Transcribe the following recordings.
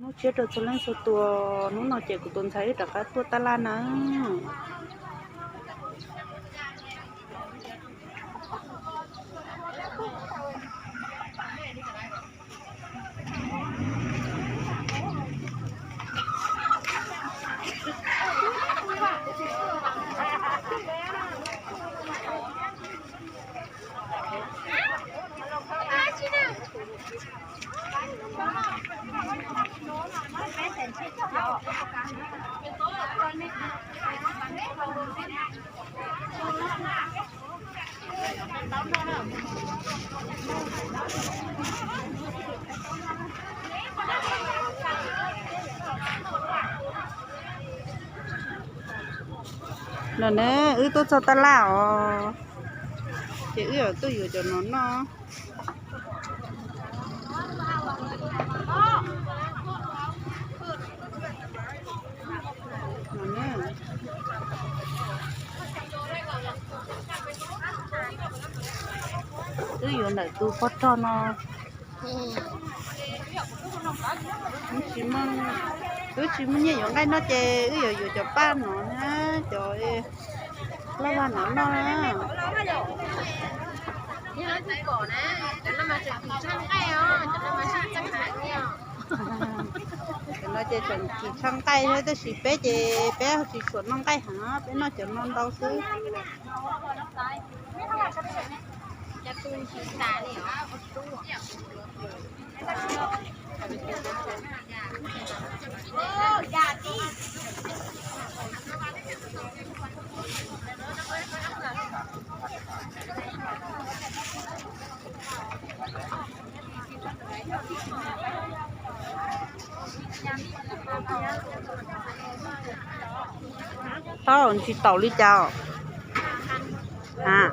Noj tsiab rau txhua leej txhua tus, hnub no ces kuv tus ntxhais wb rov qab tuaj taj laj na. No ne, wb tuaj txog taj laj os, ces wb yuav tuaj yuav cov no noj. Wb yuav ntawm tus pog rog no. Wb tsis muaj nyiaj yuav nqaij noj ces wb yuav yuav cov paj no na, cov laj vaj no noj na. Cov no ces tseem tsis tshaj nqaij thiab, tab sis peb ces peb tsis tshua noj nqaij heev, peb noj cov no ntau xwb. Thaub, tsis taus li cas os? A,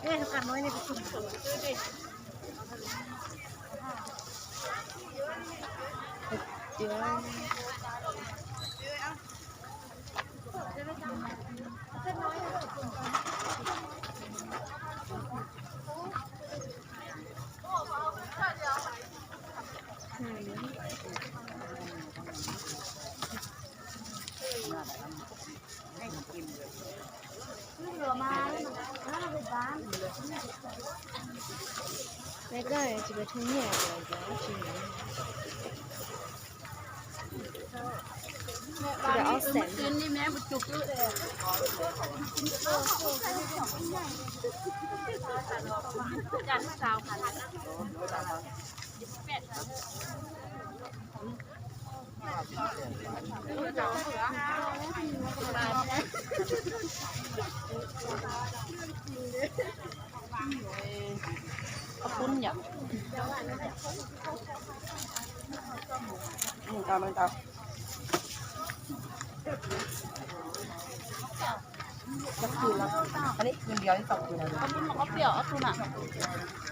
Cov ntsuab hnub ib kuv yuav mus kuv tsis tau noj.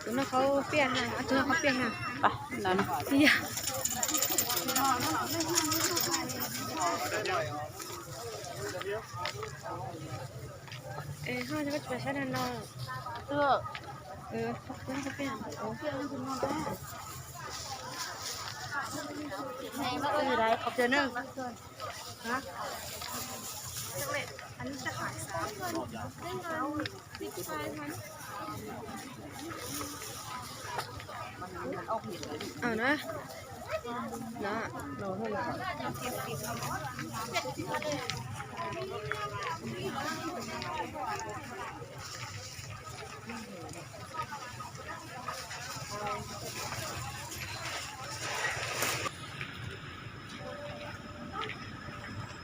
Tus no qhov piaj ha, tus no qhov piaj ha. Es ho cov koj tsis pom sab dag no. Qhov piaj na. Ờ, đó. Đó.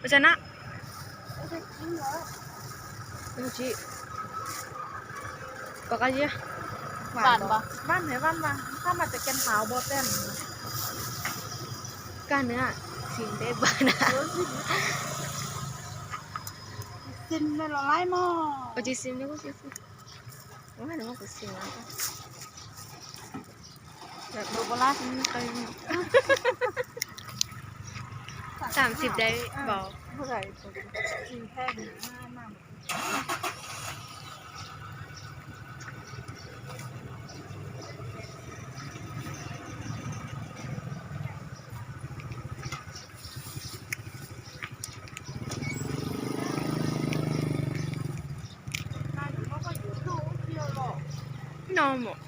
Ua cas na? Tsis, kom qab ziab. Vaj, vaj, vaj, vaj mas tsis ken hauv bo ten. Kaj nws sim ntev npaum na. Sim los laib mog. Ua tsis sim li kuv tsis sim. Ua no kuv sim. Tam sim deb npaum. No mom.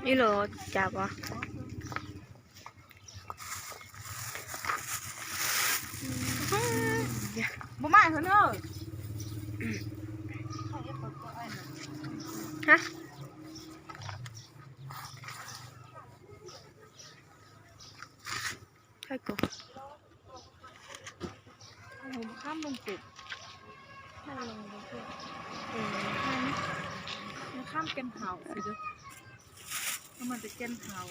Ib los cas pom. Khab ken haum xwb, mas ken haum.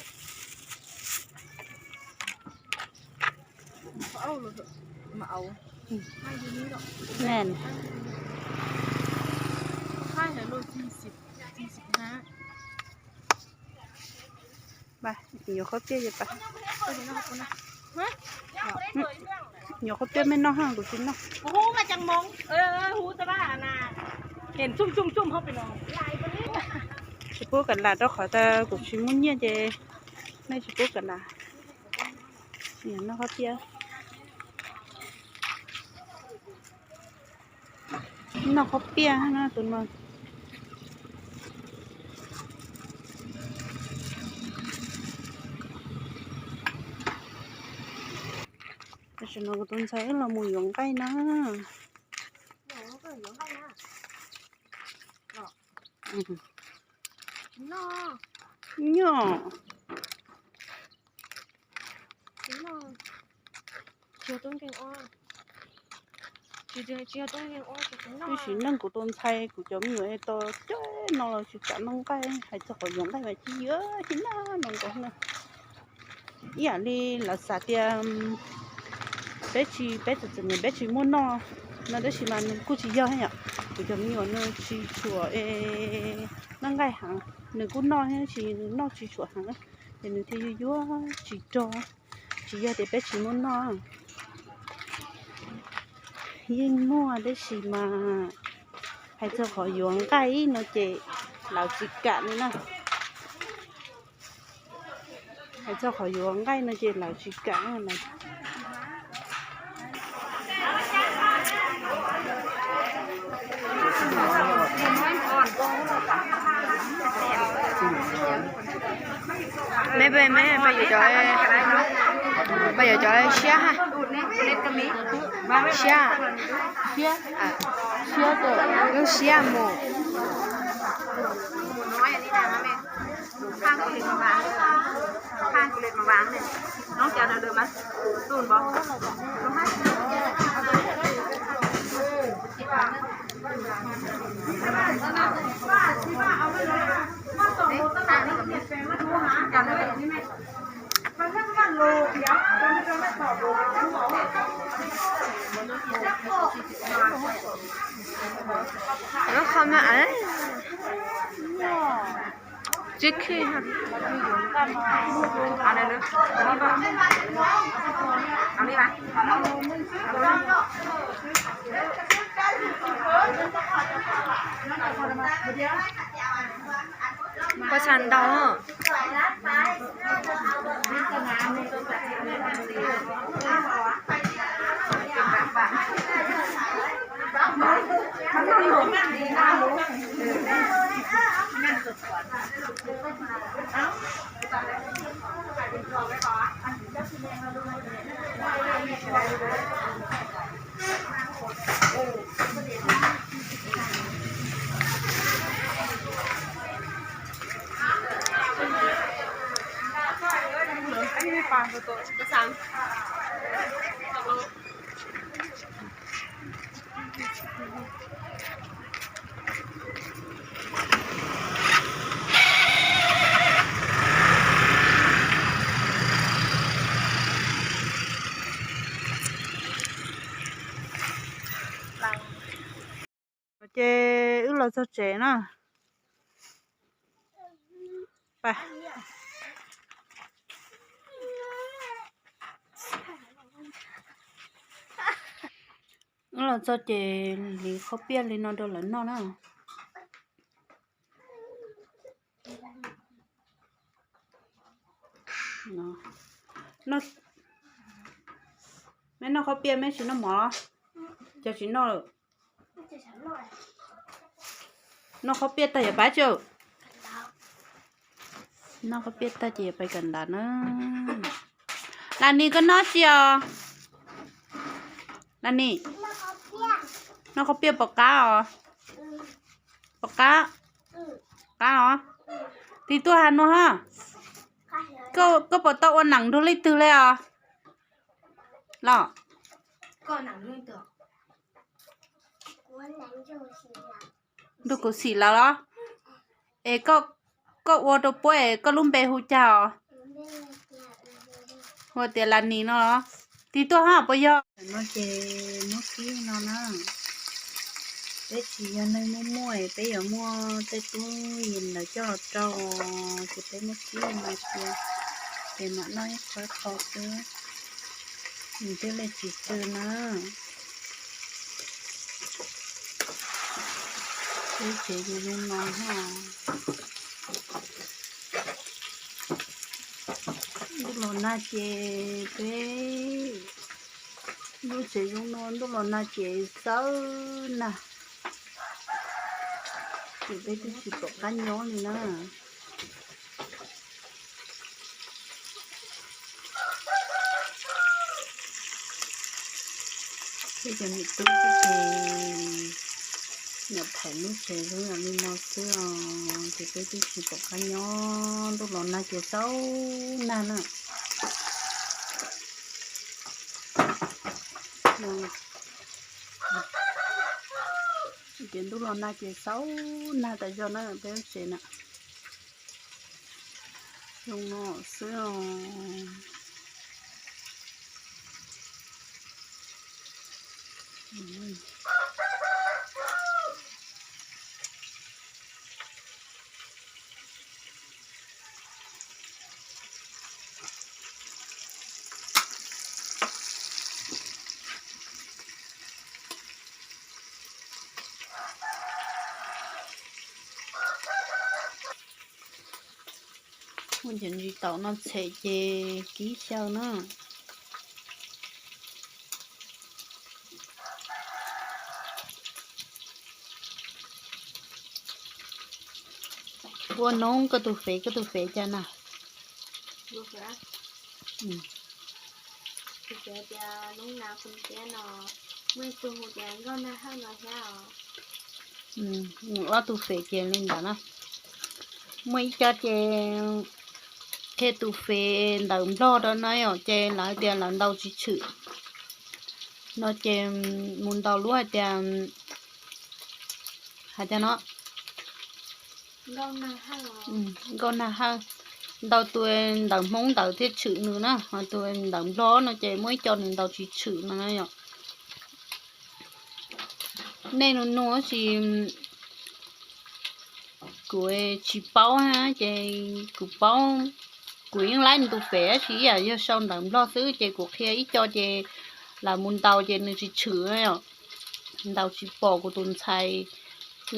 Nyuam qhuav piaj, nyuam qhuav piaj mej noj ha, kuv tsis noj. Tsis pub kam lam rau qhov tas kuv tsis muaj nyiaj ces mej tsis pub kam lam. Noj qhob piaj. Noj qhob piaj na tus no. Tam sim no kuv tus ntxhais wb los mus yuav nqaij na. Nyob. Wb sim neej kuv tus ntxhais kuv cov me nyuam tau cov no los tsis kam noj nqaij, hais txog qhov yuav nqaij mas tsis yuav tsis noj no nkaus na. Ib yam li lawv xav tias peb tsis, peb txom txom nyem peb tsis muaj noj no, tab sis mas nws kuj tsis yog yom. Kuv cov me nyuam nws tsis tshua noj nqaij heev, nws kuj noj tab sis nws noj tsis tshua heev, ces nws thiaj yuav yuav tsis rog. Tsis yog tias peb tsis muaj noj, yeej muaj tab sis mas Hais txog qhov yuav nqaij no ces lawv tsis kam li na. Hais txog qhov yuav nqaij no ces lawv tsis kam. Meb, meb, peb yuav cov, peb yuav cov siab ha. Siab, siab, lub siab mus. Lub qhov mas tsis khib. Pos xas ntau. Ces wb los txog tsev na. Wb los txog ces hliv qhob piaj li no rau lawv noj na. Meb noj qhob piaj, meb tsis noj mov los? Cov tsis noj lawm. Noj qhob piaj tag yuav pab tsi? Noj qhob piaj tag ces yuav pais kawm ntawv na. Las Nis, koj noj tsi os? Las Nis, noj qhob piaj pom qab os? Pom qab? Qab os. Tig tuaj has nua ha. Koj puas tau ua neem nrug leej twg li os? Los, nrug kuv xim lawv los? Es koj ua rau puab es koj lub npe hu cas os? Hu tias Las Nis no los? Tig tuaj ha puas yog? No ces muab kib no na. Peb tsis yog neeg muaj muaj, peb yuav muaj tej tub yees ntawd coj los rau, ces peb muab kib no cia, ces mam noj ib qho ib qho xwb. Nws thiaj li tsis tsw na. Peb tsev zoo zoo no ho. Ntuj los nag ces peb lub tsev zoo no, ntuj los nag ces xawb nag, ces peb twb tsis pom qab nyob li na. Peb cov niam tub ces nyuam pham lub tsev zoo li no xwb os, ces peb twb tsis pom qab nyob, ntuj los nag ces xauj nag na. Ces ntuj los nag ces xauj nag tas zog na peb lub tsev na. Zoo no xwb os. Muaj cov ntsis taum no txhem ces kib xyaw na. Ua noob koj tus fev, koj tus fev cas na? Ob tug fev ces li ntawd na. Muaj ib co ces qhia tus fev ntawv Nplog rau na yom, ces lawv tias lawv ntaus tsis tshwm no ces mus ntaus lub hais tias, hais tias no, nkauj nag hawj, ntaus tus ntawv Hmoob ntawd thiaj tshwm nws na, ho tus ntawv Nplog no ces muaj ib co nws ntaus tsis tshwm no na yom. Nej nug nug tab sis kuv tsis paub na, ces kuv paub, kuv yeej laib nws tus fev tab sis ib yam yog sau ntawv Nplog xwb ces kuv qhia ib co ces lawv mus ntaus ces nws tsis tshwm na yom. Ntaus tsis pom kuv tus ntxhais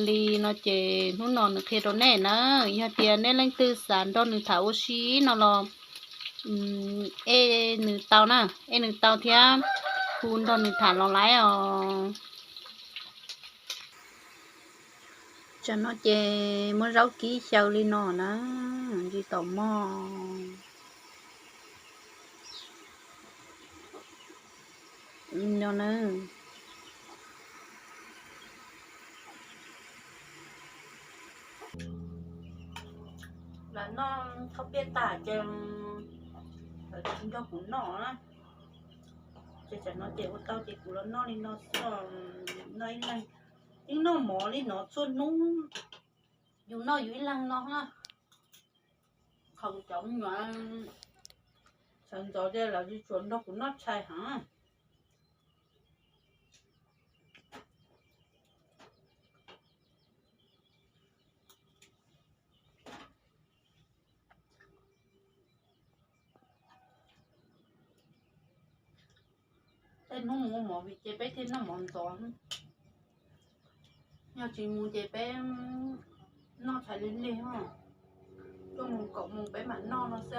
li no ces hnub no nws qhia rau nej na. Yog tias nej leej twg xav nrog nws tham ua si no los ej nws tau na, ej nws tau thiab, hu nrog nws tham los lawm os. Tsam no ces muab zaub kib xyaw li no na, ntsis taum mog no na. Lawv noj thaub piaj tas ces lawv tsis nrog kuv noj na. Ces tsam no ces ua tau ces kuv los noj li no xwb, noj ib leeg. Yeej noj mov li no txhua hnub, yus noj yus ib leeg no na. Qhov kuv cov me nyuam sawv ntxov ces lawv tsis tshua nrog kuv noj tshais heev. Tej hnub mus ua mov vim ces peb thiaj noj mov ntxov. Yog tsis mus ces peb noj tshais lig lig, tuaj mus kaum moos peb mam noj no xwb.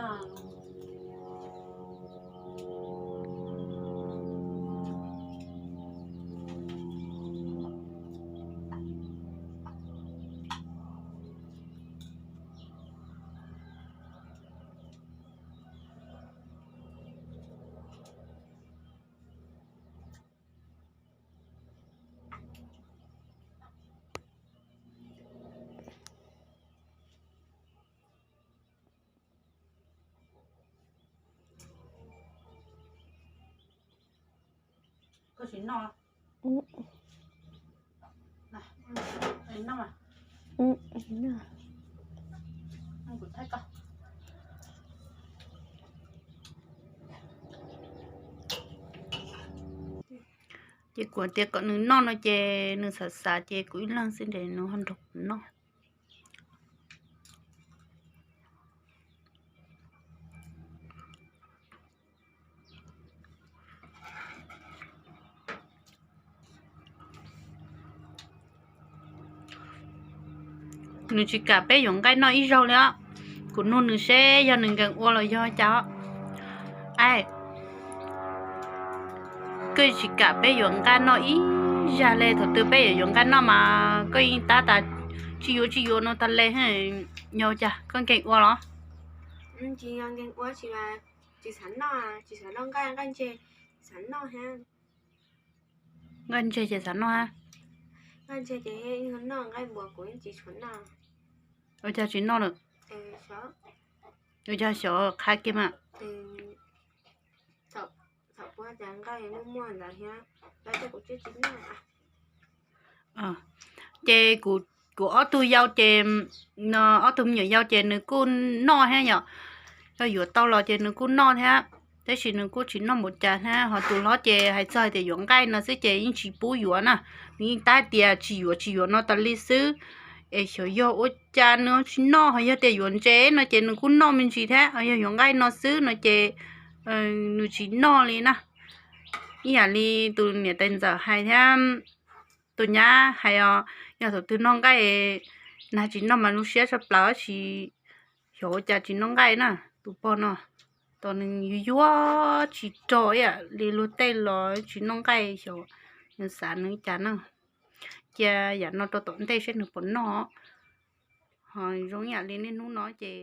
Koj tsis noj? Ces kuv tias kom nws noj no ces nws xav xav ces kuv ib leeg xwb ntes nws ho nrog kuv noj. Nws tsis kam peb yuav nqaij noj ib zaug li os. Kuv nug nws seb yog nws nkees ua los yog cas. Ai, koj tsis kam peb yuav nqaij noj ib zag li, thaum twg peb yuav yuav nqaij noj mas koj yeej tab tas tsis yuav tsis yuav no tas li. Yog cas koj nkees ua los? Tsis nkees ua, tsis xav noj, tsis xav noj nqaij, nqaij ntseg xav noj thiab. Nqaij ntseg ces xav noj. Nqaij ntseg ces noj, nqaij npua kuv yeej tsis tshua noj. Ua cas tsis noj lawm? Ua cas xyov qha kiag mas. Thaum puag tas nqaij muaj muaj ntawd thiab, lawv coj kuv tsis tsis noj. Ces kuv ob tug yau ces, ob tug me nyuam yau ces nws kuj noj thiab yom. Yog yuav tau los ces nws kuj noj thiab, tab sis nws kuj tsis noj npaum cas thiab. Ho tus hlob ces hais txog hais tias yuav nqaij no xwb ces yeej tsis pub yuav na. Nws yeej tab tias tsis yuav tsis yuav no tas li xwb. Es xyov yog ua cas nws tsis noj, ho yog tias yuav ntses no ces nws kuj noj me ntsis thiab, ho yog yuav nqaij no xwb no ces nws tsis noj li na. Ib yam li tus niam tais ntxawm hais thiab tus nyab hais os, yog thaum twg noj nqaij nag tsis noj mas lub siab tshaj plaws, tab sis Xyov ua cas tsis noj nqaij na, tus pog no, tos nws yuag yuag tsis rog ib yam li luag tej los tsis noj nqaij, xyov nws xav nws cas na. Cia yam no rau tom ntej saib nws puas noj. Ho zoo yam li niaj hnub no ces